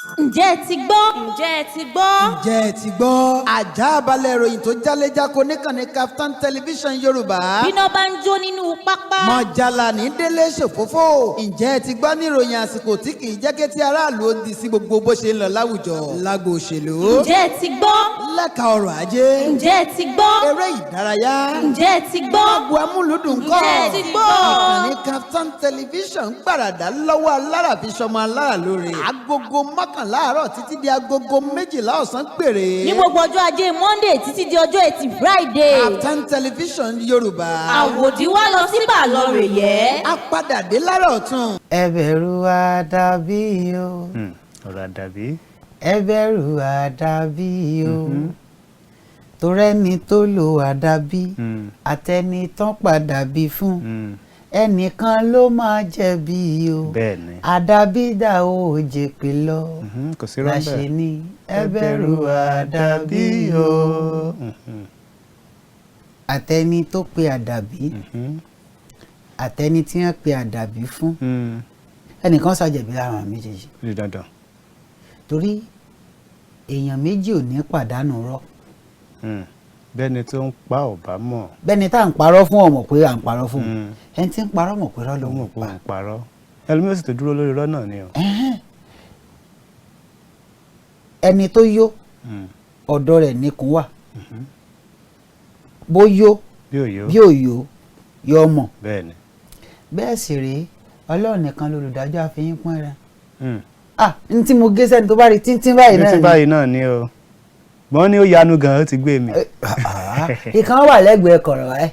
Ǹjẹ́ ẹ ti gbọ́? Ǹjẹ́ ẹ ti gbọ́? Ǹjẹ́ ẹ ti gbọ́? Àjà balẹ̀ ìròyìn tó jálẹ́jáko níkànnì Kaftan Television Yorùbá. Bíná bá ń jó nínú pápá. Mọ̀jàlá ní délé ṣòfófó. Ǹjẹ́ ẹ ti gbọ́ ní ìròyìn àsìkò tí kì í jẹ́ kí tí aráàlú ó di sí gbogbo bó ṣe ń lọ láwùjọ? Lágbo òṣèlú. Ǹjẹ́ ẹ ti gbọ́? Lẹ́ka ọrọ̀ ajé. Ǹjẹ́ ẹ ti gbọ́? Eré ìdárayá. Ǹjẹ́ ẹ ti gbọ́? Agbo amúlùdùn kọ́. Ǹjẹ́ ẹ ti gbọ́? Ìkànnì Kaftan Television gbàràdà lọ́wọ́ alára fi ṣọmọ alára lóore. 11:00 àárọ̀ títí di 12:00 ọ̀sán péré. Ní gbogbo ọjọ́ ajé Monday títí di ọjọ́ ẹtì Friday. Kaftan Television Yorùbá. Àwòdì wá lọ sí bàlọ́rẹ̀ yẹ́. A padà dé lára ọ̀tún. Ẹ bẹ̀rù àdàbí o. Ọ̀rọ̀ àdàbí. Ẹ bẹ̀rù àdàbí o, torẹ́ni tó lo àdàbí àtẹni tán padà bí fún, ẹnìkan ló máa jẹ̀bi o. Bẹ́ẹ̀ni. Àdàbí dà ó jèpè lọ. Kò sí rọ́ńbẹ́. Láṣẹ ní ẹ bẹ̀rù àdàbí o. Àtẹni tó pe àdàbí, àtẹni tí wọ́n pe àdàbí fún, ẹnìkan ṣàjẹ̀bi lára àwọn méjèèjì. Ó di dandan. Torí èèyàn méjì ò ní pàdánù rọ́. Bẹ́ẹ̀ni tó ń pa ò bá mọ̀. Bẹ́ẹ̀ni tá à ń parọ́ fún ọmọ pé à ń parọ́ fún un, ẹni tí ń parọ́ mọ̀ pé rọ́ ló ó ń mọ̀ pé pa. òun parọ́, ẹlòmíràn sì tó dúró lórí irọ́ náà ni o. Ẹ̀hẹ́n. Ẹni tó yó, ọ̀dọ̀ rẹ̀ níkùn wà, bó yó bí òyò bí òyò yọ mọ̀. Bẹ́ẹ̀ni. Bẹ́ẹ̀ sì rèé, Ọlọ́run nìkan lolùdájọ́ àfihàn pọ́n rẹ̀. Ah, n tí mo gé sẹ́ni tó bá rí tíntín báyìí ní náà tí ni. Báyìí náà ni o, gbọ́n ní ó yanu gan-an, ó ti gbé mi. Ah, ìkan wà lẹ́gbẹ̀ẹ́ kọ̀rọ̀ ẹ̀.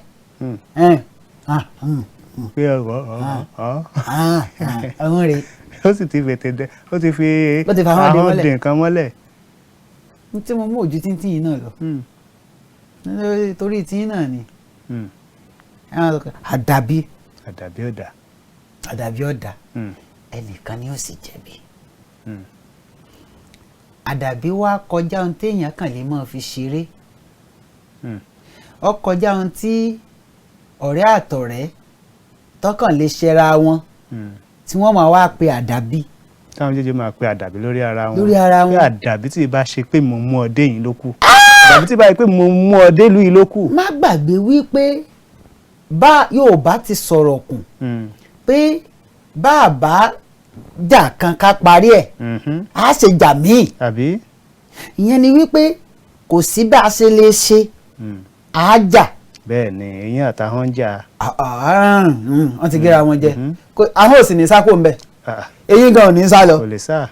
Ah, Pé ọ̀rọ̀ ọ̀ ah, ah, àwọn rèé. Ó sì ti fètè dẹ, ó ti fi Ó ti fa ahọ́n dé ahọ́n mọ́lẹ̀. dè nǹkan mọ́lẹ̀. N tí mo mú ojú tíntín yìí náà lọ, torí tí náà ni. Àdàbí. Àdàbí ọ̀dà. Àdàbí ọ̀dà, ẹnìkan ni ó sì jẹ̀bi. Àdàbí wá kọjá ohun téèyàn kàn lè máa fi ṣeré. Ó kọjá ohun tí ọ̀rẹ́ àtọ̀rẹ́ tọkàn lè ṣẹra wọn tí wọ́n máa wá pe àdàbí. Táwọn méjèèjì máa pe àdàbí lórí ara wọn. Lórí ara Pé wọn. àdàbí tí ì bá ṣe pé mo mú ọ dé yìí ló kù, àdàbí tí ì bá ṣe pé mo mú ọ dé ìlú yìí ló kù. Má gbàgbé wípé bá Yorùbá ti sọ̀rọ̀ kùn pé bá a bá jà kan ká parí ẹ̀, á ṣe jà míì. Àbí. Ìyẹn ni wípé kò sí bá a ṣe lè ṣe, á jà. Bẹ́ẹ̀ ni, eyín àtàhọ́n ń jà. Wọ́n ti géra wọn jẹ. Ahọ́n ò sì ní sá kó ń bẹ̀. Ah, eyín gan ò ní sá lọ. Kò lè sá.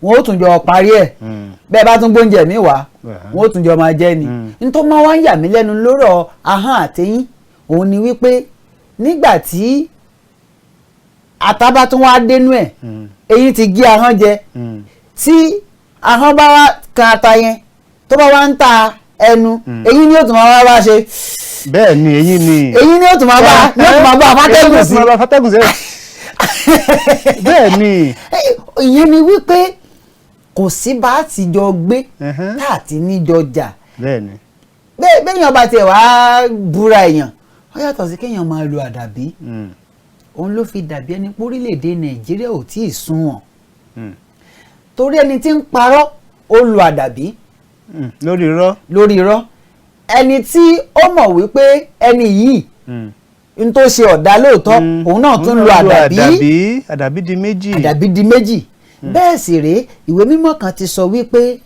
Wọn ó tún jọ parí ẹ̀. Bẹ́ẹ̀ bá tún gbóúnjẹ mi wá, wọn ó tún jọ máa jẹ ni. N tó máa wá ń yà mí lẹ́nu lórọ̀ ahọ́n àtẹyín òun ni wípé nígbà tí ata bá tún wá dénú ẹ̀, eyín ti gé ahọ́n jẹ. Tí ahọ́n bá wá kan ata yẹn, tó bá wá ń ta ẹnu, eyín ni ó tún máa wá bá ṣe. Bẹ́ẹ̀ ni, eyín ni. Eyín ni ó tún máa bá, ni ó tún máa bá afátẹ́gùn sí. Eyín ni ó tún máa bá afátẹ́gùn sí. Bẹ́ẹ̀ ni. Ìyẹn ni wípé kò sí bá a ti jọ gbé tá a ti ní jọ jà. Bẹ́ẹ̀ ni. Bẹ́ẹ̀ béèyàn bá tiẹ̀ wá búra èèyàn, ó yàtọ̀ sí kéèyàn máa lo àdàbí. Òun ló fi dàbí ẹni pé orílẹ̀-èdè Nàìjíríà ò tí ì sunwọ̀n, torí ẹni tí ń parọ́, ó lo àdàbí. Lórí irọ́. Lórí irọ́. Ẹni tí ó mọ̀ wípé ẹni yìí n tó ṣe ọ̀dà lóòótọ́, òun náà tún lo àdàbí. Àdàbí, àdàbí di méjì. Àdàbí di méjì. Bẹ́ẹ̀ sì rèé, ìwé mímọ́ kan ti sọ wípé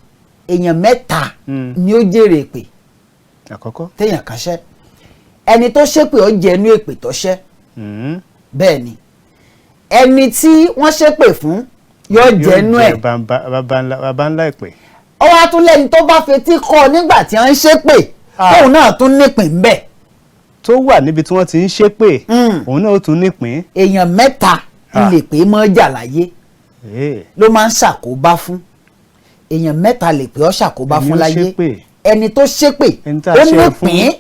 èèyàn mẹ́ta ni ó jèrè èpè. Àkọ́kọ́. Téèyàn kan ṣẹ́, ẹni tó ṣépè, ó jẹ inú èpè tó ṣẹ́. Bẹ́ẹ̀ ni, ẹni tí wọ́n ṣépè fún yóò jẹ inú ẹ̀. Yóò jẹ baba ńlá ìpè. Ó wá tún lẹ́ni tó bá fetí kọ́ nígbà tí wọ́n ń ṣépè, tóun náà tún nípìn ńbẹ̀. Tó wà níbi tí wọ́n ti ń ṣépè, òun náà ó tún nípìn. Èèyàn mẹ́ta lè pé mọ́ jà láyé, ló máa ń ṣàkóbá fún. Èèyàn mẹ́ta lè pé ọ́ ṣàkóbá Ẹni fún ó láyé. ṣépè. Ẹni tó ṣépè, Ẹni tá a ó ṣẹ́ fún. nípìn.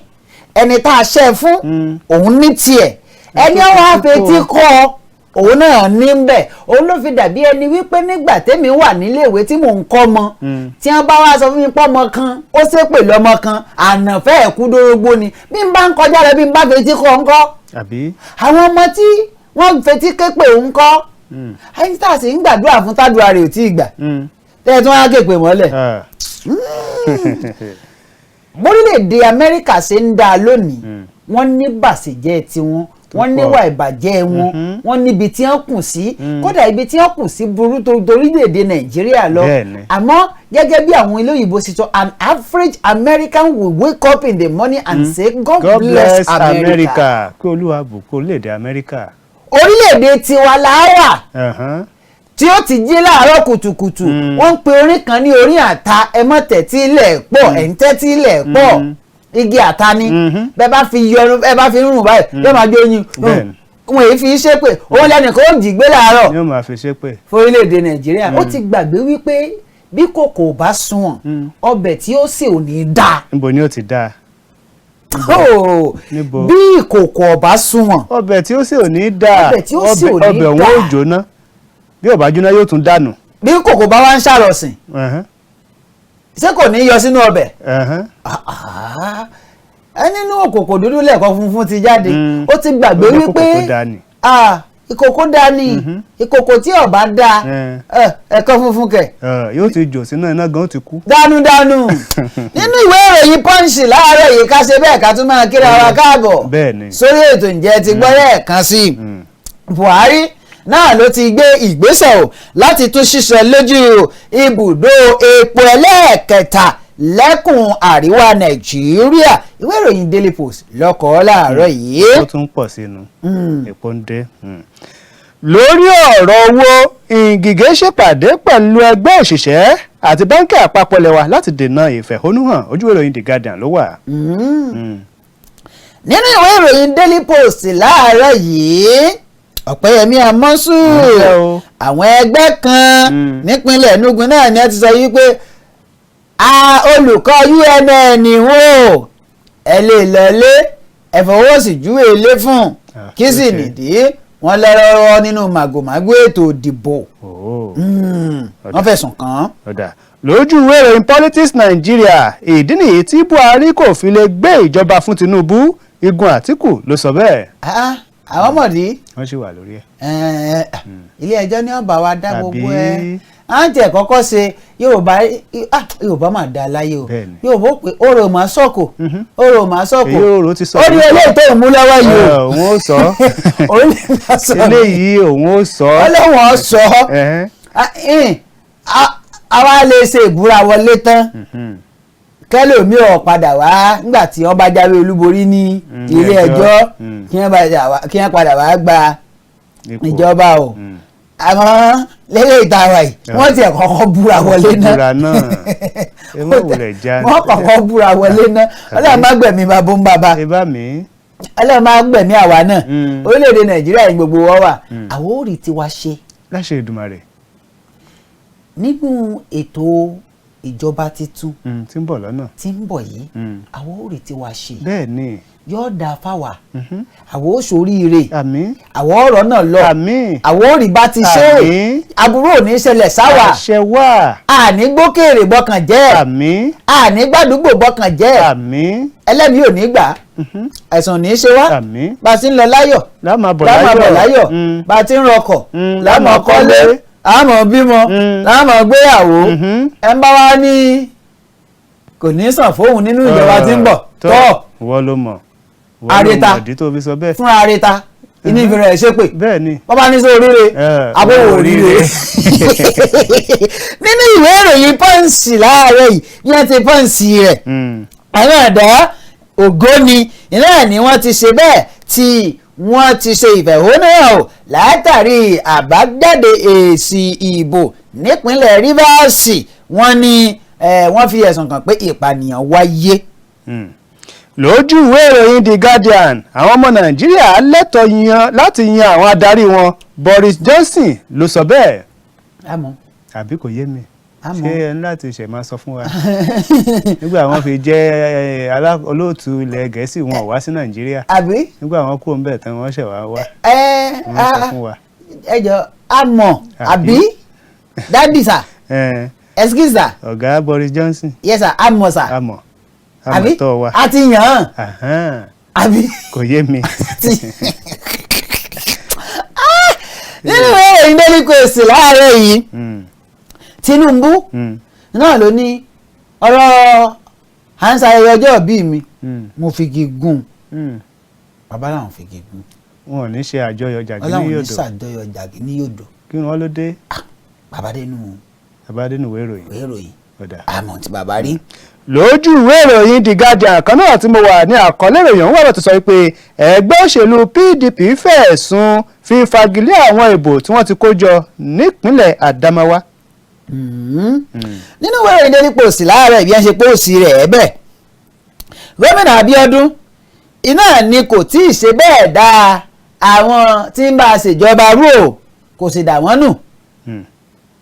Ẹni tá a ṣẹ́ fún, òun ní tiẹ̀. Ẹni tó ó wá fetí fetí kọ́. kọ́, òun náà ní bẹ̀. Òun ló fi dàbí ẹni wípé nígbà tẹ́mi wà níléèwé tí mò ń kọ́ ọmọ, tí wọ́n bá wá sọ fún mi pọ́ ọmọ kan ó ṣépè lọ́mọ kan, ànàfẹ́ ẹ̀kú dórógbó ni. Bí n bá ń kọjá rẹ, bí n bá fetí kọ́ ńkọ́? Àbí. Àwọn ọmọ tí wọ́n fetí képè ń kọ́? Ẹni tá a sì ń gbàdúrà fún tádùá rẹ̀ ò tí ì gbà, tẹ́ ẹ tún wá kéèpè mọ́lẹ̀. Bórílẹ̀-èdè Amẹ́ríkà ṣe ń dá a lónìí, wọ́n ní bàṣẹ̀jẹ́ tiwọn, wọ́n níwà ìbàjẹ́ wọn, wọ́n níbi tí wọ́n kù sí. Kódà ibi tí wọ́n kù sí burú tó torílẹ̀-èdè Nàìjíríà lọ. Àmọ́ gẹ́gẹ́ bí àwọn olóyìnbó ṣe sọ, an average American will wake up in the morning and say, "God, God bless bless America." America. Kí Olúwa bùkún orílẹ̀-èdè Amẹ́ríkà. Orílẹ̀-èdè tiwa la wà tí ó ti jí láàárọ̀ kùtùkùtù, wọ́n ń pe orin kan ní orin àta. Ẹ mọ́ tẹ̀tí ilẹ̀ pọ̀, ẹ̀ ń tẹ́tí ilẹ̀ pọ̀. Igi àta ni bẹ́ẹ̀ bá fi yọnu, ẹ bá fi ń rùn báyìí, yóò máa jó oyin. Wọn èyí fi ṣépè òun lẹ́nìkan ó jí gbé láàárọ̀ Yóò máa fi ṣépè. fórílẹ̀-èdè Nàìjíríà. Ó ti gbàgbé wípé bí kòkò ò bá sunwọ̀n, ọbẹ̀ tí ó sè ò ní dáa. Níbo ni ó ti dáa? Oh, Níbo? bí ìkòkò ò bá sunwọ̀n, Ọbẹ̀ tí ó sì ò ní dáa. Ọbẹ̀ tí ó sì ò ní Ọbẹ̀ òun dáa. ó jóná. Bí ó bá jóná, yóò tún dànù. Bí kòkò bá wá ń ṣàrọ̀sìn, ṣé kò ní yọ sínú ọbẹ̀? Ẹ̀hẹ́n. Ẹ nínú òkòkò dúdú lẹ́ẹ̀kan funfun ti jáde. Ó ti gbàgbé Ó jẹ́ wípé kòkò tó dáa ni. Ah, ìkòkò dáa ni. Ìkòkò tí ó bá dáa, ẹ̀kọ́ funfun kẹ̀. Yóò ti jò sínú iná gan, ó ti kú. Dánúdánú. Nínú ìwé ìròyìn Punch láàárọ̀ yìí, ká ṣe bẹ́ẹ̀ ká tún máa kíra wa káàbọ̀ sórí ètò Ǹjẹ́ ti gbọ́ lẹ́ẹ̀kan sí i. Buhari náà ló ti gbé ìgbésẹ̀ o láti tún ṣiṣẹ́ lójú ibùdó epo ẹlẹ́ẹ̀kẹta lẹ́kùn àríwá Nàìjíríà. Ìwé ìròyìn Daily Post lọ́kọ̀ọ́ láàárọ̀ yìí. Ó tún pọ̀ sínú epo ń dé. Lórí ọ̀rọ̀ owó, Ngige ṣèpàdé pẹ̀lú ẹgbẹ́ òṣìṣẹ́ àti báńkì àpapọ̀ lẹwa láti dènà ìfẹ̀hónúhàn. Ojú ìwé ìròyìn The Guardian ló wà. Nínú ìwé ìròyìn Daily Post láàárọ̀ yìí, Ọ̀pẹ́yẹmí Amọ́sù, Ǹjẹ́ o. àwọn ẹgbẹ́ kan nípínlẹ̀ Enugu náà ni ẹ ti sọ yìí pé a olùkọ́ UNN wò, ẹ lè lọlé, ẹ fọwọ́ sí júwe ilé fún. Kí sì nìdí? Wọ́n lọ́rọ́rọ́ nínú màgòmágó ètò ìdìbò. Wọ́n fẹ̀sùn kàn án. Ọ̀dà lójú ìwé ìròyìn Politics Nigeria, ìdí nìyí tí Buhari kò fi lè gbé ìjọba fún Tinubu, igun Àtíkù ló sọ bẹ́ẹ̀. Ah, àwọn mọ̀dí. Wọ́n sì wà lórí ẹ̀. Ilé ẹjọ́ ní ọba wa dá gbogbo ẹ̀. Àbí? À ń tẹ̀ kọ́kọ́ ṣe Yorùbá. Ah, Yorùbá máa dá láyé o. Yorùbá ó pé orò máa sọ̀kò, orò máa sọ̀kò. Èyí orò ti sọ̀kò. Ó ní eléyìí tó ń mú lọ́wọ́ yìí o. Òun ó sọ. Òun lè má sọ. Eléyìí òun ó sọ. Ọlọ́wọ́n sọ. Ah, àwa lè ṣe ìbúra wọlé tán, kẹlòmí ò padà wá nígbà tí wọ́n bá jáwé olúborí ní ilé ẹjọ́. ẹjọ́, kí wọ́n padà wá gba Ipò. ìjọba o. Àmọ́ lẹ́yìn ìtara yìí, wọ́n tiẹ̀ kọ́kọ́ búra wọlé náà. Búra náà. Ẹ má wulẹ̀ já. Wọ́n kọ́kọ́ búra wọlé náà. Ọlọ́run má gbẹ̀mí bàbá ń bàbá. Ẹ bá mi. Ọlọ́run má gbẹ̀mí àwa náà. Orílẹ̀-èdè Nàìjíríà yìí gbogbo wa wà, àwọn ò rí tiwa ṣe Láṣẹ Èdùmàrè. nínú ètò ìjọba tuntun Tí ń bọ̀ lọ́nà. tí ń bọ̀ yìí. Àwọn ò rí tiwa ṣe. Bẹ́ẹ̀ ni. Yóò dáa fáwa, àwọn ò ṣoríire. Àmín. Àwọn ọ̀rọ̀ náà lọ. Àmín. Àwọn ò rí bá ti ṣe é. Àmín. Aburú ò ní ṣẹlẹ̀ sáwà. Àṣẹ wà. Àní gbókèrè bọkàn jẹ́. Àmín. Àní gbàdúgbò bọkàn jẹ́. Àmín. Ẹlẹ́mìí ò ní gbà, àìsàn ò ní ṣe wá. Àmín. Bá a ti ń lọ láyọ̀, Láàmà bọ̀ láàmà bọ̀ láyọ̀. Bá a ti ń rọkọ̀, láàmà kọ́lé, àmọ́ bímọ, láàmà gbéyàwó. Ẹ ń bá wa ní kò ní sàn fóun nínú ìjọba tí ń bọ̀ tọ́. Wọ́n ló mọ̀. Wọ́n ló Àrètà. mọ̀ ìdí tó fi sọ bẹ́ẹ̀. Fúnra rẹ̀ ta inú ìfìrẹ̀ ẹ̀ ṣépè. Bẹ́ẹ̀ ni. Wọ́n bá ní sọ oríire, àbọ̀wò oríire. Nínú ìwé ìròyìn Punch láàárọ̀ yìí, bí wọ́n ti Punch rẹ̀, àwọn ọ̀dọ́ ògóni iná ni wọ́n ti ṣe bẹ́ẹ̀ tí wọ́n ti ṣe ìfẹ̀hónúhàn o látàrí àbájáde èsì ìbò nípínlẹ̀ Rivers. Wọ́n ní wọ́n fi ẹ̀sùn kàn pé ìpànìyàn wáyé. Lójú ìwé ìròyìn The Guardian, àwọn ọmọ Nàìjíríà lẹ́tọ̀ọ́ yan láti yan àwọn adarí wọn, Boris Johnson ló sọ bẹ́ẹ̀. Àmọ́ Àbí kò yé mi? Àmọ́. Ṣé ẹ ní láti ṣẹ̀ máa sọ fún wa nígbà wọn fi jẹ́ olóòtú ilẹ̀ Gẹ̀ẹ́sì, wọn ò wá sí Nàìjíríà? Àbí? Nígbà wọn kúrò ńbẹ̀ tán, wọ́n ṣẹ̀ wá wá. Wọ́n sọ fún wa. Ẹ jọ, àmọ́ àbí daddy sir? Excuse sir. Ọ̀gá Boris Johnson. Yes sir, àmọ́ sir. Àmọ́ Àbí àmọ́ tó wa. A ti yàn án. Àhán. Àbí? Kò yé mi. Nínú ìwé ìròyìn Daily Post láàárọ̀ yìí, Tinubu náà ló ní ọ̀rọ̀ à ń ṣayẹyẹ ọjọ́ ìbí mi, mo fi igi gún. Bàbá làwọn fi igi gún. Wọn ò ní ṣe àjọyọ̀ Ọlọ́run ní jàgínníyòdò. Ṣàjọyọ̀ jàgínníyòdò. Kí wọ́n ló dé? Bàbá dénú Bàbá dénú ìwé ìròyìn. Ìwé ìròyìn. Ọ̀dà. Àmọ́ tí bàbá rí. Lójú ìwé ìròyìn The Guardian kan náà tí mo wà ní, àkọlé ìròyìn ọ̀hún wà lọ́tọ̀ sọ pé ẹgbẹ́ òṣèlú PDP fẹ̀sùn fífagilé àwọn ìbò tí wọ́n ti kó jọ nípínlẹ̀ Adamawa. Nínú ìwé ìròyìn Daily Post láàárọ̀, ìbí ẹ̀ ṣe post rẹ̀ ẹ̀ bẹ́ẹ̀, gómìnà Abíọ́dún iná ni kò tí ì ṣe bẹ́ẹ̀ dá àwọn tí ń bá a ṣèjọba rú o, kò sì dà wọ́n nù.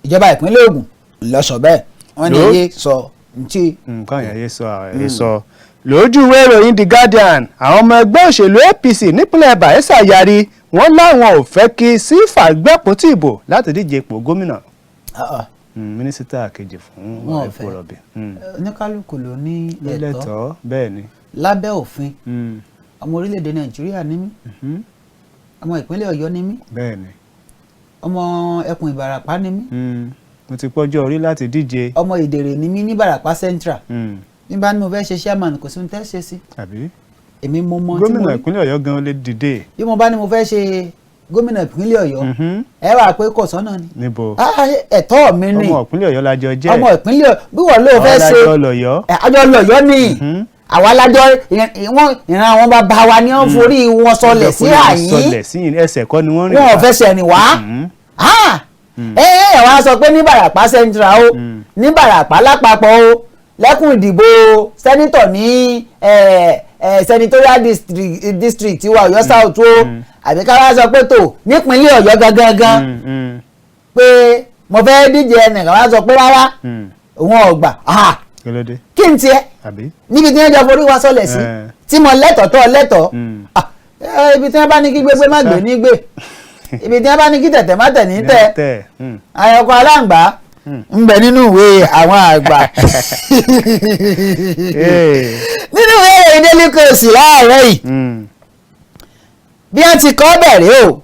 Ìjọba ìpínlẹ̀ Ògùn ló sọ bẹ́ẹ̀, wọ́n ní iye sọ ntí. Nǹkan yẹn yé sọ àyè sọ. Lójú ìwé ìròyìn The Guardian, àwọn ọmọ ẹgbẹ́ òṣèlú APC nípínlẹ̀ Bayelsa yarí, wọ́n láwọn ò fẹ́ kí Sífà gbẹ́pótí ìbò láti díje ipò gómìnà. Mínísítà kejì fún Wọn ò epo fẹ́. rọ̀bì. Oníkálukú ló ní ẹ̀tọ́ Lẹ́tọ̀ọ́, bẹ́ẹ̀ ni. lábẹ́ òfin. Ọmọ orílẹ̀-èdè Nàìjíríà ní mí, ọmọ ìpínlẹ̀ Ọ̀yọ́ ní mí, Bẹ́ẹ̀ ni. ọmọ ẹkùn Ìbàràpá ní mí. Mo ti pọ́jọ́ orí láti díje. Ọmọ Ìdèrè ní mí ní Ìbàràpá Central. Ní bá ní mo fẹ́ ṣe chairman, kò sí ohun tẹ́ ṣe sí. Àbí? Èmi mo mọ tí mo Gómìnà rí. ìpínlẹ̀ Ọ̀yọ́ gan lè dìde. Bí mo bá ní mo fẹ́ ṣe gómìnà ìpínlẹ̀ Ọ̀yọ́, ẹ wà pé kò sọ́nà ni. Níbo? Ah, ẹ̀tọ́ mi ni. Ọmọ ìpínlẹ̀ Ọ̀yọ́ la jọ jẹ́. Ọmọ ìpínlẹ̀, bí wọ́n ló fẹ́ ṣe. Àwọn la jọ lọ̀yọ́. Ẹ, àjọ lọ̀yọ́ ni. Àwa lájọ ìran àwọn bàbá wa ni wọ́n forí wọn sọlẹ̀ sí àyín. Sọlẹ̀ sí yín, ẹsẹ̀ kọ́ ni wọ́n rìn Wọn ò wá. fẹsẹ̀ rìn wá. Ah! Ẹ ẹ wá sọ pé ní Ìbàràpá Central o, ní Ìbàràpá lápapọ̀ o, lẹ́kùn ìdìbò senator ní senatorial district tiwa Ọ̀yọ́ South o, àbí ká wá sọ pé tó nípínlẹ̀ Ọ̀yọ́ gangan gan, pé mo fẹ́ díje, ẹnìkan wá sọ pé rárá, òun ò gbà. Ah! Kí ló dé? Kí n tiẹ̀? Àbí? Níbi tí wọ́n jọ forí wa sọlẹ̀ sí, tí mo lẹ́tọ̀ọ́ tó lẹ́tọ̀ọ́. Ah, ibi tí wọ́n bá ní kí gbégbé má gbé ní gbé, ibi tí wọ́n bá ní kí tẹ̀tẹ̀ má tẹ̀ ní tẹ̀. Tẹ̀. Ayọ̀kọ̀ aláǹgbá ń bẹ nínú ìwé àwọn àgbà. Nínú ìwé ìròyìn Daily Post láàárọ̀ yìí, bí wọ́n ti kọ́ bẹ̀rẹ̀ o,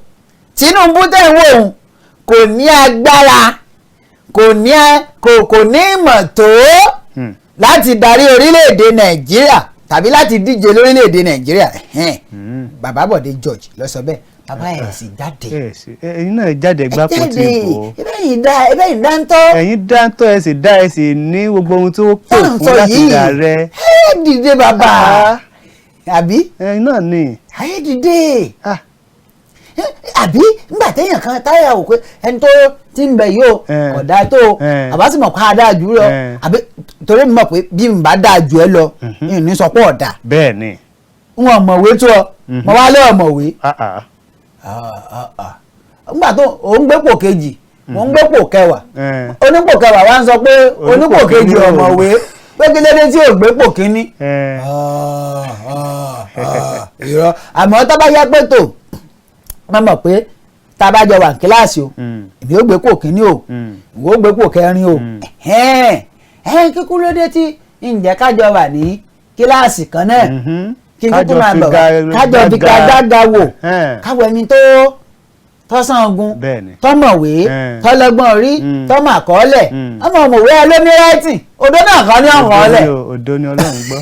Tinubu tẹ̀ ń wò ó kò ní agbára, kò ní kò ní ìmọ̀ tó láti darí orílẹ̀-èdè Nàìjíríà tàbí láti díje lórílẹ̀-èdè Nàìjíríà. Ẹ̀hẹ́n. Bàbá Bọ̀dé George ló sọ bẹ́ẹ̀, bàbá ẹ̀ sì jáde. Ẹ sì, ẹ̀yin náà jáde gbápò tí ìbò. Ebe yìí dá ń tọ́. Ẹ̀yin dáńtọ́, ẹ sì dá, ẹ sì ní gbogbo ohun tó pè Tá à ń fún sọ láti yìí. dàrẹ. Ẹ dìde bàbá, àbí? Ẹ̀yin náà ni. Ayé dìde. Ah. Àbí nígbà téèyàn kan táyà wò pé ẹni tó ti ń bẹ yìí o kò dáa tó o, àbá sì mọ̀ pé a dáa jù lọ, àbí torí mi mọ̀ pé bí n bá dáa jù ẹ lọ, n ní sọ pé ọ̀dà. Bẹ́ẹ̀ ni. N ò mọ̀wé tó ọ, mo wá lé ọ̀mọ̀wé. Ah, ah. Nígbà tó ò ń gbépò kejì, mò ń gbépò kẹwàá, onípò kẹwàá wá ń sọ pé onípò Onípò kejì kìíní o. ọ̀mọ̀wé, pé kí lédè tí ò gbépò kínní. Irọ́, àmọ́ tó bá yá pé tó má mọ̀ pé tá a bá jọ wà ní kíláàsì o, èmi ó gbé pò kínní o, ìwọ ó gbé pò kẹrin o, ẹ̀hẹ́n ẹ̀hẹ́n, kíkú ló dé tí ǹjẹ́ kájọ wà ní kíláàsì kan náà, kí n kúkú Kájọ máa bọ̀ wá kájọ fi gbàgbà wò, káwọ ẹni tó tọ́sán ogun, tọ́mọ̀wé, tọ́lọ́gbọ́n orí, tọ́mọ̀ àkọọ́lẹ̀, ọmọ ọmọwé olóní writing, odó náà kan ní ọ̀hún ọ̀lẹ̀. Odó ni o, odó ni Ọlọ́run gbọ́.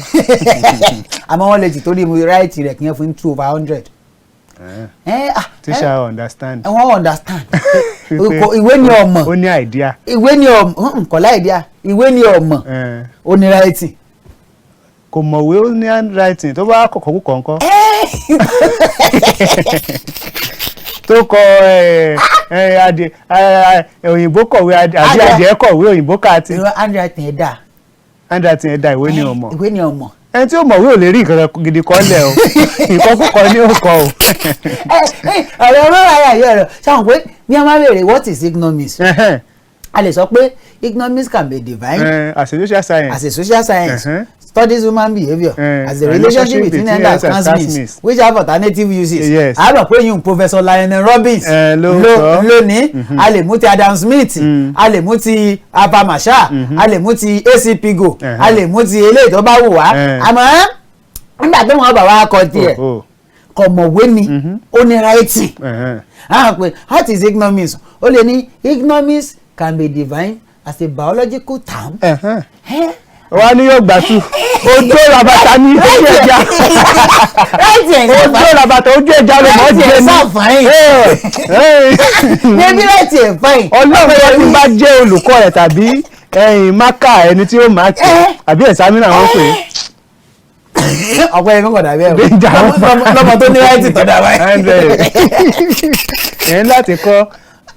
Àmọ́ wọ́n lè ti torí mu writing rẹ̀ kí wọ́n fún 2/100. Teacher understand. Wọ́n understand. Ìwé ni ọmọ. Ó ní idea. Ìwé ni ọmọ kò láì díà, ìwé ni ọmọ, ó ní writing. Kò mọ̀wé, ó ní handwriting, tó bá kọ̀kọ́ kú kọ̀ọ̀kan tó kọ adìẹ òyìnbó kọ̀wé àbí adìẹ kọ̀wé òyìnbó káàtì. Irọ́, handwriting ẹ̀ dáa. Handwriting ẹ̀ dáa, ìwé ni ọmọ. Ìwé ni ọmọ. Ẹni tí ó mọ̀wé ò lè rí nǹkan gidi kọ́ lẹ̀ o, ìkọkúkọ ni ó kọ o. Ọ̀rọ̀ ọ̀rọ̀ ayé ayé ọ̀rọ̀ sáwọn pé bí wọ́n máa béèrè "What is economics?" a lè sọ pé economics can be defined as a social science as a social science studies human behaviour as the relationship between ends and class means which have alternative uses. A mọ̀ pé yun Professor Lionel Robbins ló ní. A lè mú ti Adam Smith, a lè mú ti Apamasha, a lè mú ti A.C. Pigo, a lè mú ti eléyìí tó bá wù wá. Àmọ́ nígbà tó wọn bá wa kọ tiẹ̀, Kọ̀mọ̀wé ni, ó ní writing. Ah, pé what is economics? Ó lè ní economics can be defined as a biological term. Wá ní yóò gbà tú ojú rabata ní ojú ẹja. Writing ẹ̀. Ojú rabata, ojú ẹja ló mọ̀ jẹ́ Writing ní. ẹ̀ sá fine. Maybe writing ẹ̀ fine. Ọlọ́run tó ti bá jẹ́ olùkọ́ rẹ̀ tàbí ẹ̀yìn mákà ẹni tí ó máa tì àbí examiner wọn pè é. Ọ̀pọ̀ ẹ̀mí kò dàbí ẹ̀ o. Danger. Lọ́mọ tó ní writing tó dà báyìí. Ẹ̀ ń láti kọ́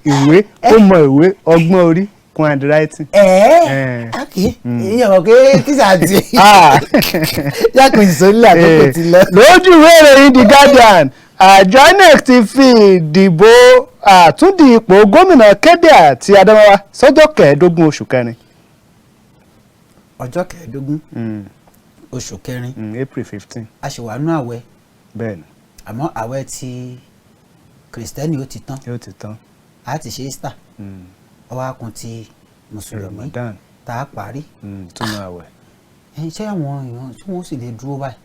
ìwé, ó mọ ìwé, ọgbọ́n orí kún handwriting. Ẹ̀ẹ́, ok, ìyẹn mọ̀ pé tíṣà ti Ah. yàtọ̀ ìsọ̀lẹ̀ àkókò ti lọ. Lójú ìwé ìròyìn The Guardian, àjọ INEC ti fi ìdìbò àtúndì ipò gómìnà Kebbi àti Adamawa sọ́jọ́ 15 oṣù kẹrin. Ọjọ́ 15 oṣù kẹrin. April 15. A ṣì wà nú àwẹ̀. Bẹ́ẹ̀ni. Àmọ́ àwẹ̀ ti Kìrìsìtẹ́nì ó ti tán. Yóò ti tán. A ti ṣe Easter, ọwọ́ akun ti Mùsùlùmí Ramadan. tá a parí. Túnú àwẹ̀. Ẹ ṣé àwọn èèyàn tí wọ́n sì lè dúró báyìí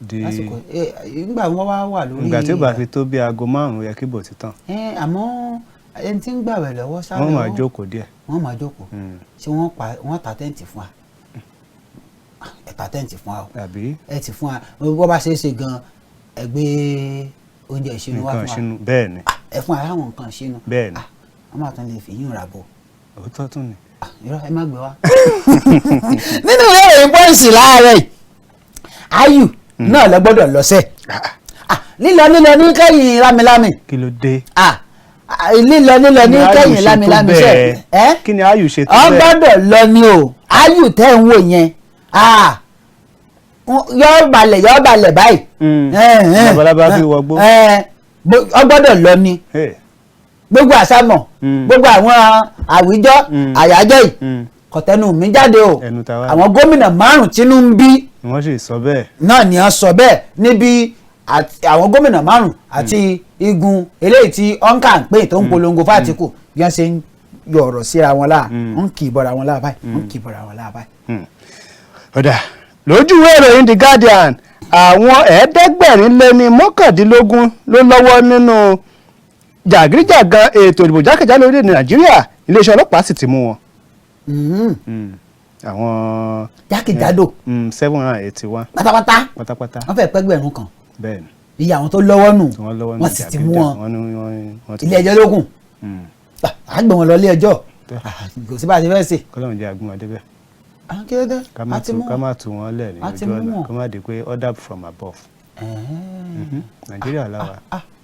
Di lásìkò ẹ nígbà wọn wá wà lórí. Ìgbà tí ó bá fi tó bí aago 5 yẹ kí bò ti tán. Ẹ àmọ́ ẹni tí ń gbàwẹ̀ lọ́wọ́ sáré. Wọ́n máa jókòó díẹ̀. Wọ́n máa jókòó. Ṣé wọ́n pa wọ́n ta tent fún wa? Ẹ ta tent fún wa o. Àbí. Ẹ ti fún wa bó bá ṣe é ṣe gan, ẹ gbé oúnjẹ ìṣínú wá Nǹkan fún wa. ìṣínú, bẹ́ẹ̀ ni. Ẹ fún wa láwọn nǹkan ìṣínú. Bẹ́ẹ̀ ni. Wọ́n máa tún lè fi yún ra bọ̀. Òótọ́ tún ni. Irọ́, ẹ má gbé wá. Nínú ìwé ìròyìn Punch láàárọ̀ yìí, Ayù náà lọ gbọ́dọ̀ lọ́sẹ̀ lílọ lílọ ní kẹ́yìn lámilámi. Kí ló dé? Lílọ lílọ ní Kí ni Ayù kẹ́yìn ṣe tó lámilámi ṣe bẹ́ẹ̀? Ẹ́. Kí ni Ayù ṣe tó Ọ bẹ́ẹ̀? gbọ́dọ̀ lọ ni o. Ayù tẹ́ ń wò yẹn, yọ balẹ̀, yọ balẹ̀ báyìí. Labalábá fi wọgbó. Ọ gbọ́dọ̀ lọ ni. Hey. Gbogbo àsámọ̀, gbogbo àwọn àwíjọ́ àyájọ́ yìí, kọ̀tẹ́nu mi jáde o. Ẹnu ta wá. Àwọn gómìnà márùn tínú ń bí Wọ́n sì sọ bẹ́ẹ̀. náà ni wọ́n sọ bẹ́ẹ̀ níbi àwọn gómìnà 5 àti igun eléyìí tí ọ̀nkà ń pè tó ń polongo f'Átíkù, bí wọ́n ṣe ń yọ ọ̀rọ̀ síra wọn láà, ń kì í bọ̀ra wọn láà báyìí, ń kì í bọ̀ra wọn láà báyìí. Ọ̀dà, lójú ìwé ìròyìn The Guardian, àwọn 819 ló lọ́wọ́ nínú jàgídíjàgan ètò ìdìbò jákèjádò orílẹ̀-èdè Nàìjíríà, iléeṣẹ́ ọlọ́pàá sì ti mú wọn. Àwọn Jákèjádò. 781. Pátápátá. Pátápátá. Wọ́n fẹ́ẹ́ pẹ́gbẹ̀rún kan. Bẹ́ẹ̀ni. Iye àwọn tó lọ́wọ́ nù. Tí wọ́n lọ́wọ́ nù Wọ́n sì ti mú wọn. wọ́n ní wọ́n ti Ilé ẹjọ́ lókun, à gbé wọn lọ ilé ẹjọ́, kò sí bá a ti fẹ́ ṣe. Kọ́lọ́run jẹ́ agbọ́n adébẹ̀. Kí ló dé? Ká má A ti tú mú ká wọn. má tú wọn lẹ̀ ní A ti ojú mú ọ̀nà wọn. kó má di pé order from above. Nàìjíríà làwà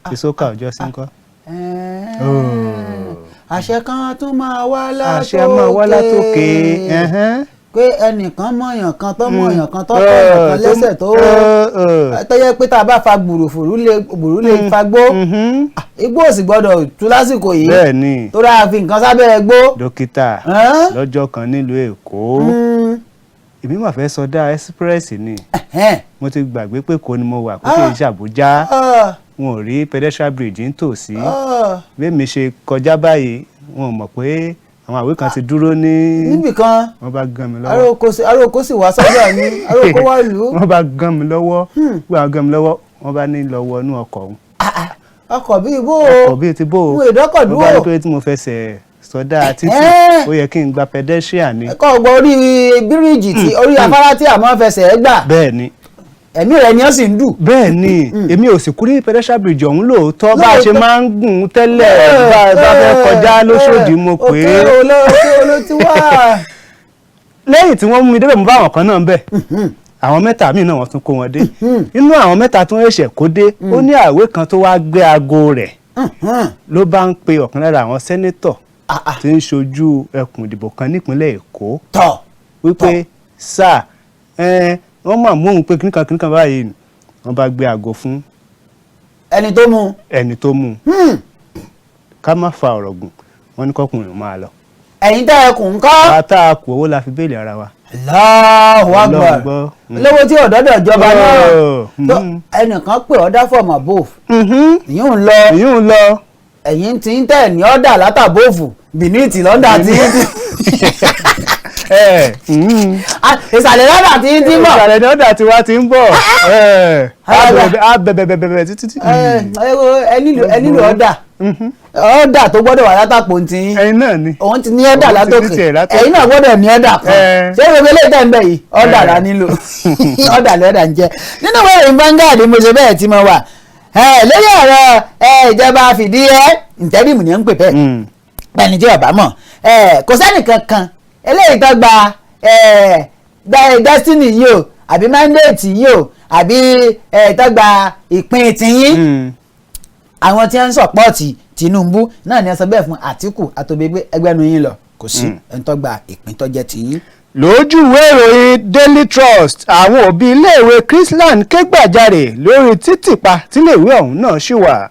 tí sókà ọjọ́ sí ń kọ́. Àṣẹ kan tún máa wá látòkè. Àṣẹ máa wá látòkè. Pé ẹnìkan mọ̀yàn kan tó mọ̀yàn kan tó tọ̀yàn kan lẹ́sẹ̀ tó yẹ pé tá a bá fa gbùrùfùrù lè gbùrù lè fagbó, igbó ò sì gbọ́dọ̀ tú lásìkò yìí. Bẹ́ẹ̀ni. Tó dáa fi nǹkan sábẹ́ igbó. Dókítà, lọ́jọ́ kan nílùú Èkó, èmi mà fẹ́ sọdá express ni. Mo ti gbàgbé pé kò ní mo wà kó kì í ṣàbújá, wọn ò rí pedestrian bridge nítòsí. Bí mi ṣe kọjá báyìí, wọn ò mọ̀ pé àwọn àwé kan ti dúró ní níbì kan. Wọ́n bá gán mi lọ́wọ́. Aróko sì wá sọ́dọ̀ mi, aróko wá lù ú. Wọ́n bá gán mi lọ́wọ́, wọ́n gán mi lọ́wọ́, wọ́n bá ní lọ wọnú ọkọ̀ òun. Ọkọ̀ bíi bó o? Ọkọ̀ bíi ti bó o? Mo ìdọ́kọ̀ dúró. Wọ́n bá rí pé tí mo fẹsẹ̀ sọdá títì, ó yẹ kí n gba pedestrian ni. Ẹ̀kọ́ ọgbọ́n orí bíríìjì tí orí afárá tí àmọ́ fẹsẹ̀ ẹ̀ gbà. Bẹ́ẹ̀ ni. Ẹ̀mí rẹ̀ ni ó sì ń dù. Bẹ́ẹ̀ ni, èmi ò sì kú ní pedestrian bridge ọ̀hún lóòótọ́ bá a ṣe máa ń gùn ún tẹ́lẹ̀ bá a bá fẹ́ kọjá lóṣòdì, mo pè é. Òkè olóòkè olóòtí wà. Lẹ́yìn tí wọ́n mú mi débẹ̀, mo bá àwọn kan náà ń bẹ̀, àwọn mẹ́ta míì náà wọ́n tún kó wọn dé. Inú àwọn mẹ́ta tó ń ṣẹ̀ṣẹ̀ kó dé, ó ní àwé kan tó wáá gbé aago rẹ̀ ló bá ń pe ọ̀kan lára àwọn senator tí ń ṣojú ẹkùn ìdìbò kan nípínlẹ̀ Èkó wípé sáà wọ́n máa mú òun pé kíníkan kíníkan báyìí ni wọ́n bá gbé aago fún ẹni tó mú. Ẹni tó mú un. Ká má fa ọ̀rọ̀ gùn, wọ́n ní kọkùnrin máa lọ. Ẹ̀yin tẹ́ ẹ kù ń kọ́? Bàtà kù, owó la fi béèlì ara wa. Allahu Akbar. Ọlọ́run gbọ́. Lówó tí ọ̀dọ́dọ̀ ìjọba náà tó Mm. ẹnìkan pè order from above, ìyún ń lọ. Ìyún ń lọ. Ẹ̀yin tí ń tẹ̀ ní order lát'above, beneath lọ́ndà tí ń tì. Ẹ. Ah, ìsàlẹ̀ lọ́dà tí ń tí ń bọ̀. Ìsàlẹ̀ ní ọ̀dà tiwa ti ń bọ̀. Ẹ, á bẹ̀bẹ̀bẹ̀bẹ̀ títí tí. Ẹ ẹ nílò ọ̀dà, ọ̀dà tó gbọ́dọ̀ wà látàpọ̀ ntì yín. Ẹyin náà ni. Òun ti ní ọ̀dà Òun ti ní látòkè, tiẹ̀ látòkè. ẹ̀yin náà gbọ́dọ̀ ní ọ̀dà kan. Ṣé gbogbo eléyìí tẹ̀ ń bẹ̀ yìí, ọ̀dà la nílò, ọ̀dà lọ́dà ń jẹ́. Nínú ìwé ìròyìn Vanguard mo ṣe bẹ́ẹ̀ tí mo wà lórí ọ̀rọ̀ ìjọba fìdí ẹ interim ni ó ń pè bẹ́ẹ̀. Ẹni tí ọba mọ̀, kò sẹ́nì kankan eléyìí tó gba destiny yìí o, àbí mandate yìí o, àbí tó gba ìpín tiyín. Àwọn tí wọ́n ń support Tinubu náà ni wọ́n sọ bẹ́ẹ̀ fún Àtíkù àtòbí pé ẹgbẹ́nu yín lọ, kò sí ẹni tó gba ìpín tó jẹ́ tiyín. Lójú ìwé ìròyìn Daily Trust, àwọn òbí iléèwé Chrisland ké gbàjarè lórí títìpa tíléèwé ọ̀hún náà ṣì wà.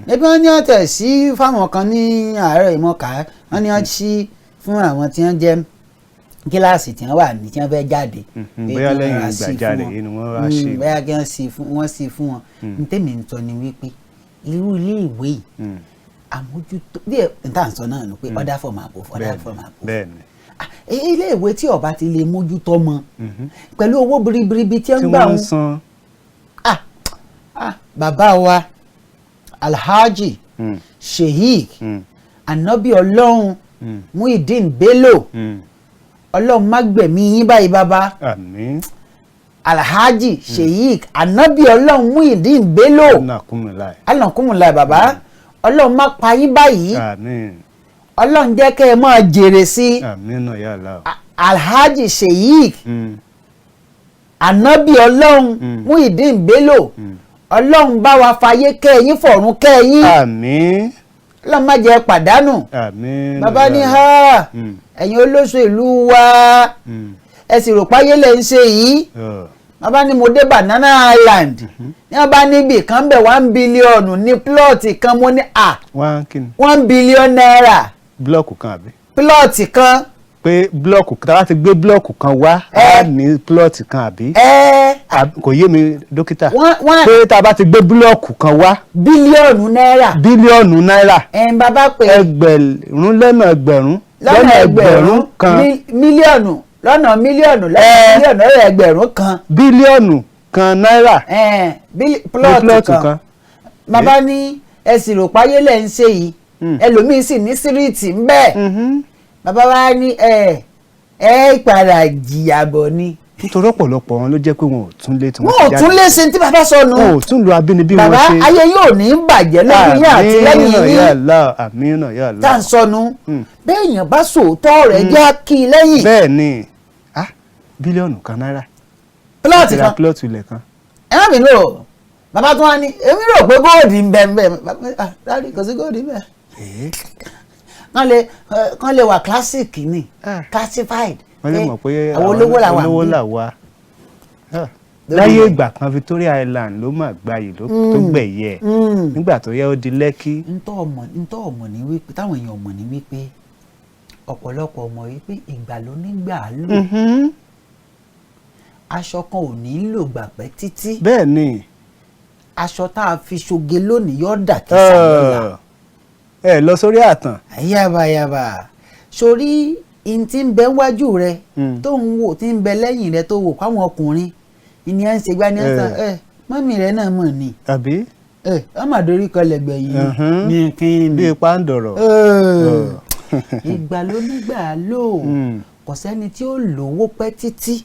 Níbi wọ́n ní ọ̀tẹ̀ sí fáwọn kan ní àárọ̀ ìmọ̀ọ́ká, wọ́n ní wọ́n sí fún àwọn tí wọ́n jẹ́ kíláàsì tí wọ́n wà ní tí wọ́n fẹ́ jáde. Pé Bóyá kí wọ́n lẹ́yìn ra sí fún ìgbàjarè wọn. yìí ni wọ́n wá sí. Bóyá kí wọ́n sí fún wọ́n, sí fún wọn. Ní tèmi ń sọ ni wípé irú ilé ìwé yìí, àmójútó bí ẹ̀ n tà ń sọ náà nù pé order from above, order from above. Bẹ́ẹ̀ni. Ah, ilé ìwé tí ọba ti lè mójútó mọ pẹ̀lú owó biribiribi tí tí ń gbà wọ́n ń wọn. san. Ah ah, bàbá wa Alhaji Sheikh Anabi Ọlọ́run Muideen Bello, Ọlọ́run má gbẹ̀mí yín báyìí, bàbá. Àmín. Alhaji Sheikh Anabi Ọlọ́run Muideen Bello, Nàkúnmíláì. Alánkùnmùlà, bàbá, Ọlọ́run má pa yín báyìí. Àmín. Ọlọ́run jẹ́ kẹ́ ẹ máa jèrè sí i. Àmín náà yà lá. Alhaji Sheikh Anabi Ọlọ́run Muideen Bello, Ọlọ́run bá wa fayé kẹ́yìn, fọ̀run kẹ́yìn. Àmín. Ọlọ́run má jẹ́ pàdánù. Àmín. Bàbá ní ha, ẹ̀yin olóṣèlú wa, ẹ sì rò páyé lẹ̀ ń ṣe yìí. Bàbá ní mo dé Banana Island, ní wọ́n bá níbì kan bẹ̀, 1 billion ní plot kan. Mo ní à Wọ́n kí ni? ₦1 billion. Block kan àbí? Plot kan. Pé block, tá a bá ti gbé block kan wá, á ní plot kan àbí? Ẹ. Kò yé mi, dókítà. Wọ́n Pé tá a bá ti gbé block kan wá. Bílíọ̀nù náírà. Bílíọ̀nù náírà. Ẹ̀ ń bàbá pé Ẹgbẹ̀rún lọ́nà ẹgbẹ̀rún lọ́nà ẹgbẹ̀rún kan. Mílíọ̀nù lọ́nà mílíọ̀nù lọ́nà mílíọ̀nù lọ́nà ẹgbẹ̀rún kan. Bílíọ̀nù kan náírà. Ẹ̀ ní plot plot kan. kan. Bàbá ní ẹ sì rò páyé lẹ̀ ń ṣe yìí, ẹlòmíín sì ní street ń bẹ́ẹ̀. Bàbá wa ní ẹ ẹ padà jìyà bọ̀ ni. Nítorí ọ̀pọ̀lọpọ̀ wọn ló jẹ́ pé wọn ò tún lé tí Wọn wọ́n ò ti tún jáde. lè ṣe tí bàbá sọnù. Wọn ò tún lo abínibí wọn Bàbá, ṣe. ayé yóò ní bàjẹ́ lójú yín àti lẹ́yìn Àmín yín. ya Allah, àmín ya Allah. Tá à ń sọnù, bẹ́ẹ̀ èèyàn bá sòótọ́ rẹ̀ jẹ́ kí i lẹ́yìn. Bẹ́ẹ̀ ni, ah, bílíọ̀nù kan náírà. Plot Ti ra kan. plot ilẹ̀ kan. Ẹ má bínú o, bàbá tó wá ní èmi rò pé gold ń bẹ ń bẹ. Ah, dárí, kò sí gold ń bẹ. Kán lè wà classic ni, classified. Wọ́n lè mọ̀ pé àwọn olówó là wà olówó níbí. là wà. Ah, láyé ìgbà kan, Victoria Island ló mà gbayì ló tó gbẹ̀yẹ nígbà tó yẹ, ó di Lẹ́kí. Ntọ́ ọmọ ní wípé táwọn èèyàn mọ̀ ní wípé ọ̀pọ̀lọpọ̀ mọ̀ wípé ìgbà ló nígbà lò, aṣọ kan ò ní lò gbà pẹ́ títí. Bẹ́ẹ̀ ni. Aṣọ tá a fi ṣoge lónìí yóò dà kí sàlọ́lá. Ẹ lọ sórí àtàn. Yabayaba sórí n tí ń bẹ wájú rẹ tó ń wò, tí ń bẹ lẹ́yìn rẹ tó wò káwọn ọkùnrin ìní ẹ̀ ń ṣe gbá ní ẹ̀ ń sàn ẹ̀ mọ́mì rẹ náà mọ̀ ni. Àbí? Ẹ̀ ọmọ àdórí kọlẹ̀ gbẹ̀yìn ní kí ni. Bíi pàǹdọ̀rọ̀. Ìgbà ló nígbà lò. Kò sẹ́ni tí ó lówó pẹ́ títí,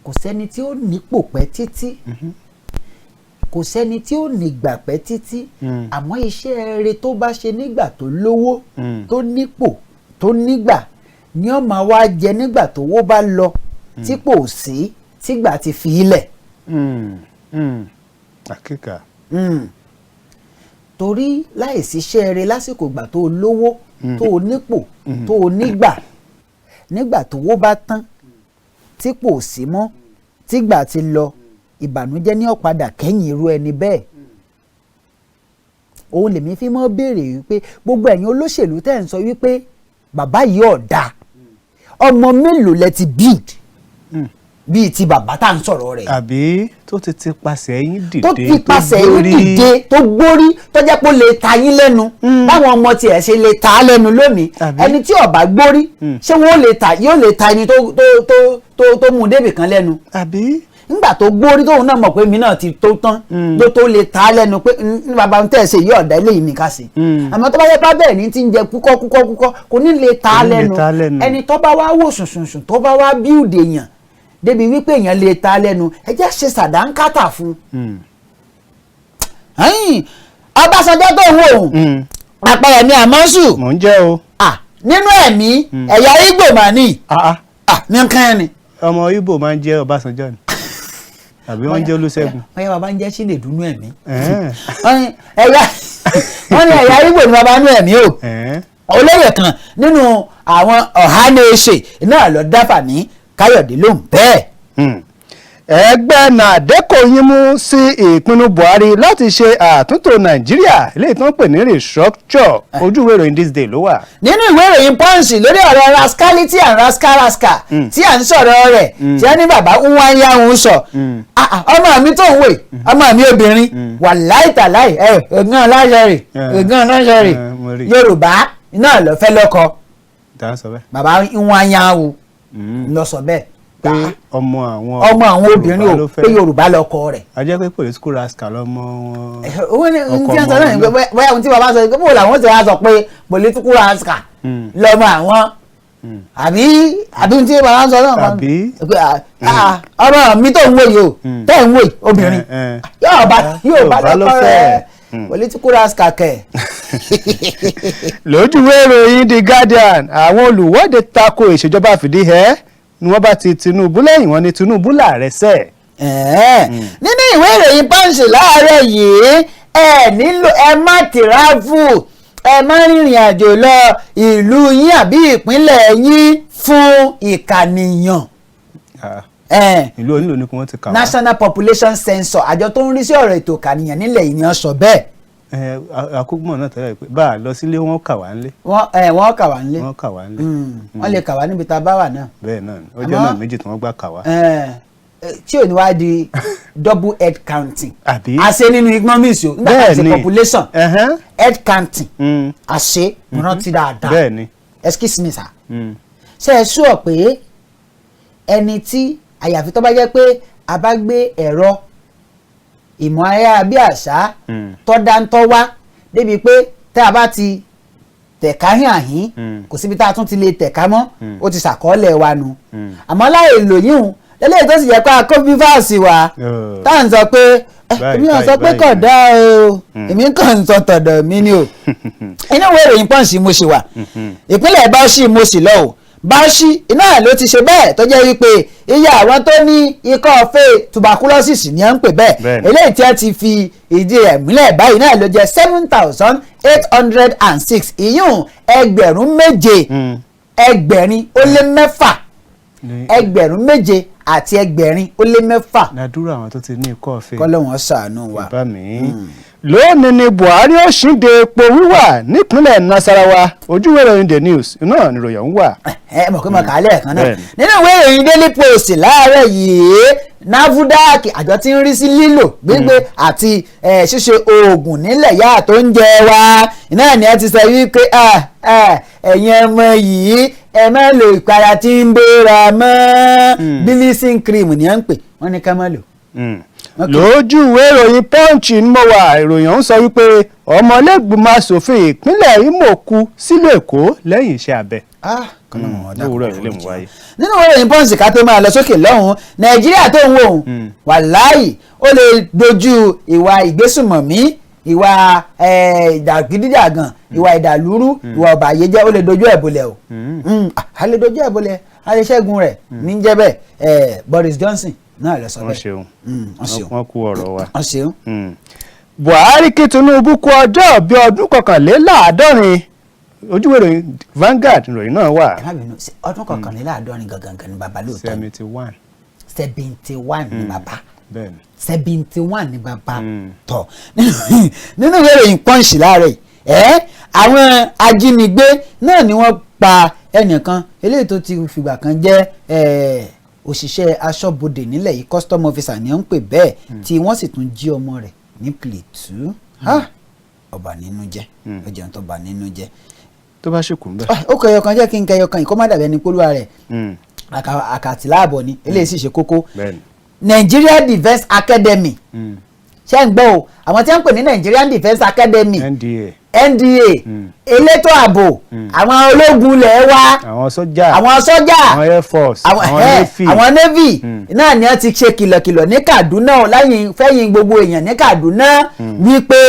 kò sẹ́ni tí ó nípò pẹ́ títí, kò sẹ́ni tí ó nígbà pẹ́ títí. Àmọ́ iṣẹ́ rere tó bá ṣe nígbà tó lówó, tó nípò, tó nígbà ni ó máa wá jẹ nígbà tówó bá lọ, tí kò sí, tígbà ti fi ilẹ̀. Àkíkà. Torí láìsí iṣẹ́ rere lásìkò ìgbà tó lówó, tó nípò, tó nígbà, nígbà tówó bá tán, tí kò sí mọ́, tígbà ti lọ, ìbànújẹ́ ní ó padà kẹ́yìn irú ẹni bẹ́ẹ̀. Òun lèmi fi mọ́ béèrè wípé gbogbo ẹ̀yin olóṣèlú tẹ́ ń sọ wípé bàbá yìí ò dáa, ọmọ mélòó lẹ ti build? Bíi ti bàbá tá à ń sọ̀rọ̀ rẹ̀. Àbí tó ti pasẹ̀ yín dìde, tó ti pasẹ̀ yín gbórí. dìde, tó gbórí, tó jẹ́ pé ó lè ta yín lẹ́nu báwọn ọmọ tiẹ̀ ṣe lè ta á lẹ́nu lónìí. Àbí? Ẹni tí ó bá gbórí, ṣé wọ́n lè ta, yóò lè ta ẹni tó mú un débì kan lẹ́nu? Àbí? Nígbà tó gbórí, tóun náà mọ̀ pé mi náà ti tó tán, ló tó lè ta á lẹ́nu pé ní bàbá ń tẹ̀sẹ̀ yí ọ̀dà eléyìí ní ká sí. Àmọ́ tó bá yẹ bá bẹ́ẹ̀ ní ti ń jẹ kúkọ́ kúkọ́ kúkọ́, kò ní lè ta á Kò ní lè lẹ́nu. ta á lẹ́nu. Ẹni tó bá wá wò sùnsùnsùn, tó bá wá build èèyàn débi wípé èèyàn lè ta á lẹ́nu, ẹ jẹ́ ṣe sàdánkátà fún un. Ọbásanjọ́ tó ń wò ó, Àpẹyẹmí Àmọ́sù. Mò ń jẹ́ o. Ah, nínú ẹ̀mí, ẹ̀yà Ìgbò mà ní. Ah, ah. Ah, ní nǹkan ẹni. Ọmọ Ìgbò máa ń jẹ́ Ọbásanjọ́ ni, àbí wọ́n ń jẹ́ Olúṣẹ́gun? Wọ́n yẹ bàbá ń jẹ́ Chinedu nú ẹ̀mí. Ẹ̀ẹ́n. Wọ́n ní ẹ̀yà Ìgbò ni bàbá nú ẹ̀mí o. Ẹ̀ẹ́n. Olóyè kan nínú àwọn Ọ̀hánèṣe náà lọ dáfà ní Káyọ̀dé lóhùn bẹ́ẹ̀. Ẹgbẹ́ NADECO yín mú sí ìpinnu Buhari láti ṣe àtúntò Nàìjíríà, eléyìí tó ń pè ní restructure. Ojú ìwé ìròyìn This Day ló wà. Nínú ìwé ìròyìn Punch, lórí ọ̀rọ̀ rascality and rascal rascal tí à ń sọ̀rọ̀ rẹ̀, tí a ní bàbá ń wá yá òun sọ. Ah, ah, ọmọ mi tó ń wè, ọmọ mi obìnrin, wàláì tàláì ẹ ògùn ọlọ́ṣẹ́ rè, ògùn ọlọ́ṣẹ́ rè. Mo rí. Yorùbá náà ló fẹ́ lọ́kọ. Tá a sọ bẹ́ẹ̀. Bàbá ń wá yá o lọ sọ bẹ́ẹ̀. Pé ọmọ àwọn ọmọ àwọn obìnrin Yorùbá o ló fẹ́. Pé Yorùbá lọ́kọ rẹ̀. A jẹ́ pé political rascal lọmọ wọn. Owó ní Ọkọ tí wọ́n sọ ọmọ náà ni pé wọn. bóyá ohun tí bàbá sọ ni pé bó làwọn ti wá sọ pé political rascal lọ́mọ àwọn, àbí ohun tí bàbá sọ náà kọ́. Àbí? Pé, ah, ọmọ mi tó ń wò yìí o, tẹ́ ń wò yìí obìnrin, yóò bá Yorùbá ló lọ́kọ fẹ́. rẹ̀, political rascal kẹ̀. Lójú ìwé ìròyìn The Guardian, àwọn olùwọ́de tako ìṣèjọba fìdíhẹ́ ni wọ́n bá ti Tinubu lẹ́yìn, wọn ni Tinubu láàrẹ sẹ́ẹ̀. Nínú ìwé ìròyìn Punch láàárọ̀ yìí, ẹ nílò ẹ má travel, ẹ má rìnrìn àjò lọ ìlú yín àbí ìpínlẹ̀ yín fún ìkànìyàn. Ìlú onílò ní kí wọ́n ti kà wá. National Population Census, àjọ tó ń rí sí ọ̀rọ̀ ètò ìkànìyàn nílẹ̀ yìí ni wọ́n sọ bẹ́ẹ̀. Àkógbọ̀n náà tẹ́lẹ̀ pé bá a lọ sílé, wọ́n kà wá ńlé. Wọ́n kà wá nílé. Wọ́n kà wá ńlé. Wọ́n lè kà wá níbi tá a bá wà náà. Bẹ́ẹ̀ náà ni ọjọ́ náà méjì tí wọ́n gbà kà wá. Tí ò ní wá di double head counting. Àbí? A ṣe nínú economics o, nígbà tá a ṣe population head counting. A ṣe, mo rántí dáadáa. Bẹ́ẹ̀ ni. Excuse me, sir. Ṣe é sọ pé ẹni tí, àyàfi tó bá jẹ́ pé a bá gbé ẹ̀rọ ìmọ̀ ayárabíàṣá tó dáńtọ́ wá débi pé tá a bá ti tẹ̀ka hàn àhín, kò síbi tá a tún ti lè tẹ̀ka mọ́, ó ti ṣàkọọ́lẹ̀ wa nu. Àmọ́ láì lòyún lélẹ́yìí tó sì jẹ́ pé a kó bífàsì wa, tá à ń sọ pé èmi ò sọ pé kò dá o, èmi kàn ń sọ tọ̀dọ̀ mi ni o. Inú ìwé ìròyìn Punch mo ṣì wà. Ìpínlẹ̀ Bauchi mo sì lọ o. Bauchi iná ló ti ṣe bẹ́ẹ̀ tó jẹ́ wípé iye àwọn tó ní ikọ́ fẹ́, tuberculosis ni à ń pè bẹ́ẹ̀, eléyìí tí a ti fi ìdí rẹ̀ múlẹ̀ báyìí náà ló jẹ́ 7,806, ìyún 7,806, 7,806. Nàdúrà àwọn tó ti ní ikọ́ ọ̀fẹ́. Kọ́lọ́wọ́n ṣàánú wa. Bá mi. Lónìí ni Buhari ó ṣíde epo wíwà nípínlẹ̀ Nasarawa. Ojúwé ìròyìn The News náà nìròyìn ọ̀hún wà. Ẹ mọ̀ pé mo kà á lẹ́ẹ̀kan náà. Nínú ìwé ìròyìn Daily Post láàárọ̀ yìí, NAFDAC, àjọ tí ń rí sí lílò, gbígbé àti ṣíṣe oògùn nílẹ̀ yá tó ń jẹ wá náà ni ẹ ti sọ wípé ẹ̀yin ọmọ yìí, ẹ má lo ìpara tí ń bóra mọ́. Bleaching cream ni à ń pè wọ́n ní ká má lò. Lójú ìwé ìròyìn Punch ni mo wà. Ìròyìn ọ̀hún sọ wípé ọmọlẹ́gbìmọ̀ asòfin ìpínlẹ̀ Imo kú sílùú Èkó lẹ́yìn iṣẹ́ abẹ. Lówùúrọ̀ ìlú mú wáyé. Nínú ìwé ìròyìn Punch, ká tó máa lọ sókè lọ́hùn, Nàìjíríà tó ń wò ó, wàláì, ó lè dojú ìwà ìgbésùnmọ̀mí, ìwà ìdàgídíjàgàn, ìwà ìdàlúrú, ìwà ọ̀bàyéjẹ́, ó lè dojú ẹ̀ bolẹ̀ o. A lè dojú ẹ̀ bolẹ̀, a lè ṣẹ́gun rẹ̀ ní jẹ́ bẹ́ẹ̀. Boris Johnson náà lọ sọ bẹ́ẹ̀. Wọ́n ṣeun, wọ́n kú ọ̀rọ̀ wa. Wọ́n ṣeun. Buhari kí Tinubu kú ọjọ́ bí ọdún 71. Ojúwèé ìròyìn Vanguard ìròyìn náà wà. Ẹ má bínú, ọdún 71 gangan ni bàbá lóòótọ́? 71. 71 ni bàbá. Bẹ́ẹ̀ni. 71 ni bàbá tọ̀. Nínú ìwé ìròyìn Punch láàárọ̀ yìí, ẹ àwọn ajínigbé náà ni wọ́n pa ẹnìkan eléyìí tó ti fìgbà kan jẹ́ Òṣìṣẹ́ aṣọ́bodè nílẹ̀ yìí, custom officer ni ó ń pè bẹ́ẹ̀, tí wọ́n sì tún jí ọmọ rẹ̀ ní Plateau. Ha! Ọba nínú jẹ́, ó jẹun tó bà nínú jẹ́. Tó bá ṣì kù ń bẹ̀. Ah, ó kẹyọ kan, jẹ́ kí n kẹyọ kan yìí, kó má dàbí ẹni polúwa rẹ̀ àkàtì láàbọ̀ ni. Eléyìí sì ṣe kókó. Nigeria Defence Academy, ṣé ń gbọ́ o? Àwọn tí wọ́n ń pè ní Nigerian Defence Academy, NDA. NDA, elétò ààbò, àwọn ológun ilẹ̀ wa, àwọn sójà, àwọn sọ́jà, àwọn air force, àwọn àwọn navy. Àwọn navy náà ni wọ́n ti ṣe kìlọ̀kìlọ̀ ní Kaduna o, láyìn fẹ́yìn gbogbo èèyàn ní Kaduna wípé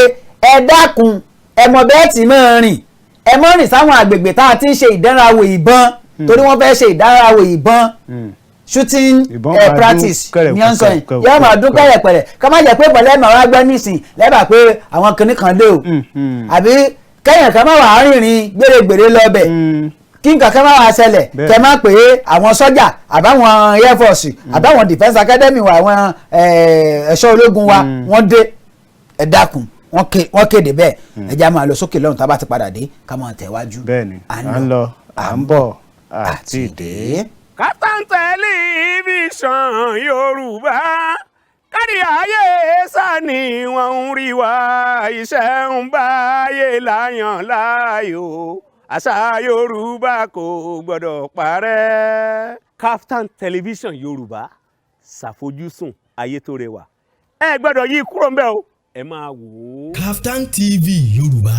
ẹ dákun, ẹ mọ bẹ́ẹ̀ tí máa rìn, ẹ mọ́ rìn sáwọn àgbègbè tá a ti ń ṣe ìdánrawò ìbọn, torí wọ́n fẹ́ ṣe ìdánrawò ìbọn, shooting Ìbọn máa dún practice kẹ̀rẹ̀ ní ọ̀sán yìí. kẹ̀rẹ̀ Yóò máa dún kẹ̀rẹ̀. pẹ̀rẹ̀pẹ̀rẹ̀, ká má jẹ́ pé pẹ̀lẹ́ màá wá gbẹ́ nísìn lẹ́bàá pé àwọn kinní kan dé o, àbí kẹ́yìn kan má wàá rìnrìn gbèrègbèrè lọ bẹ̀, kí nǹkan kan má wàá ṣẹlẹ̀, kẹ́ má pé àwọn sọ́jà àbáwọn air force àbáwọn defence academy wa, àwọn ẹ̀ṣọ́ ológun wa, wọ́n dé. Ẹ dákun, wọ́n kéde bẹ́ẹ̀. Ẹ já máa lọ sókè lọ́run, tá a bá ti padà dé, ká máa tẹ̀wájú. Bẹ́ẹ̀ni, à ń lọ, à ń bọ̀, àti dé. Kaftan Television Yorùbá, kárí ayé sani wọ́n ń rí wa. Iṣẹ́ ń báyé láyàn láàyò, àṣà Yorùbá kò gbọ́dọ̀ parẹ́. Kaftan Television Yorùbá, ṣàfojúsùn ayé tó rẹwà. Ẹ gbọ́dọ̀ yí kúrò ńbẹ̀ o, ẹ máa wò ó. Kaftan TV Yorùbá.